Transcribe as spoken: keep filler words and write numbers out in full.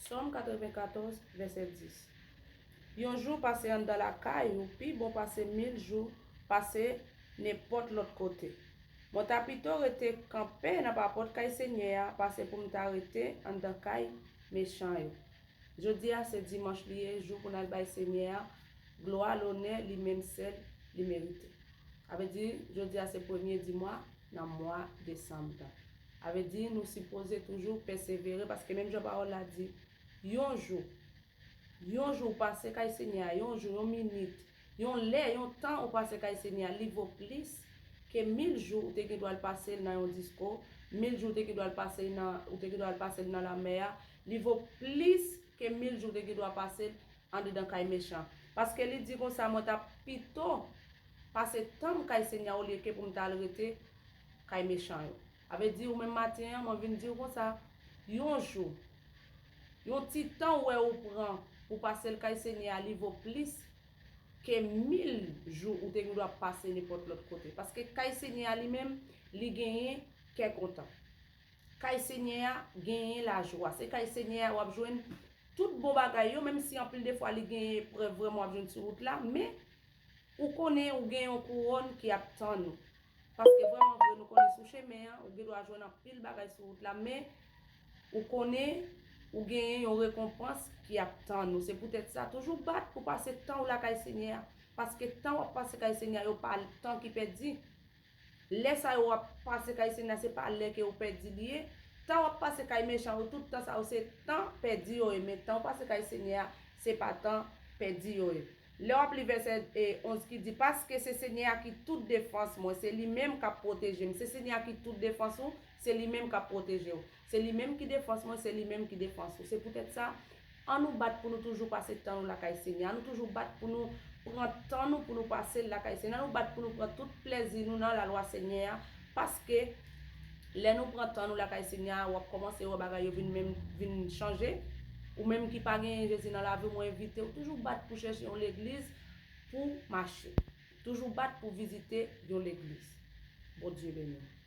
Sòm katrevenkatòz, vèsè dis. Yon jou pase anndan lakay ou pi bon pase mil jou pase nenpòt lòt kote. Mwen ta pito rete kanpe nan papòt kay Senyè a pase pou m ta rete anndan kay mechan yo. Jodi a se dimanch li ye, jou pou n al bay Senyè a glwa, lonè li menm sèl li merite. Sa vle di, jodi a se premye di mwa nan mwa desanm nan. Sa vle di, nou sipoze toujou pèsevere, paske menm jan pawòl la di, yon jou, yon jou ou pase kay Senyè a, yon jou, yon minit, yon lè, yon tan ou pase kay Senyè a, li vo plis ke mil jou ou te gen dwa l pase l nan yon disko, mil jou ou te gen dwa l pase l nan, ou te gen dwa l pase l nan lamè a, li vo plis ke mil jou ou te gen dwa pase l andedan kay mechan. Paske li di konsa, mwen ta pito pase tan m kay Senyè a olye ke pou m ta al rete kay mechan yo. Sa vle di, ou menm maten an, mwen vin di w konsa, yon jou, yon ti tan ou wè ou pran pou pase l kay Senyè a, li vo plis ke mil jou ou te gen dwa pase nenpòt lòt kote. Paske kay Senyè a li menm, li genyen kè kontan. Kay Senyè a genyen lajwa. Se kay Senyè a w ap jwenn tout bon bagay yo, menm si anpil de fwa li genyen eprèv vrèman w ap jwenn sou wout la, men ou konnen ou gen yon kouwòn ki ap tann ou. Paske vrèman vre, nou konnen sou chemen an, ou gen dwa jwenn anpil bagay sou wout la, men ou konnen ou genyen yon rekonpans ki ap tann ou. Se poutèt sa, toujou bat pou pase tan w lakay Senyè a. Paske tan w ap pase kay Senyè a, yo pa tan ki pèdi. Lè sa yo w ap pase kay Senyè a, se pa lè ke w pèdi li ye. Tan w ap pase kay mechan yo, tout tan sa yo, se tan pèdi yo ye. Men tan w pase kay Senyè a, se pa tan pèdi yo ye. Lè w ap li vèsè, e, onz ki di, paske se Senyè a ki tout defans mwen, se li menm k ap pwoteje m. Se Senyè a ki tout defans ou, se li menm k ap pwoteje w. Se li menm ki defans mwen, se li menm ki defans ou. Se poutèt sa, ann nou bat pou nou toujou pase tan nou lakay Senyè a. Ann nou toujou bat pou nou pran tan nou pou nou pase l lakay Senyè a. Ann nou bat pou nou pran tout plèzi nou nan lalwa Senyè a. Paske lè nou pran tan nou lakay Senyè a, w ap kòmanse wè bagay yo vin menm, vin chanje. Ou menm ki pa genyen Jezi nan lavi w, mwen envite w toujou bat pou chèche yon legliz pou mache. Toujou bat pou vizite yon legliz. Bondye beni w.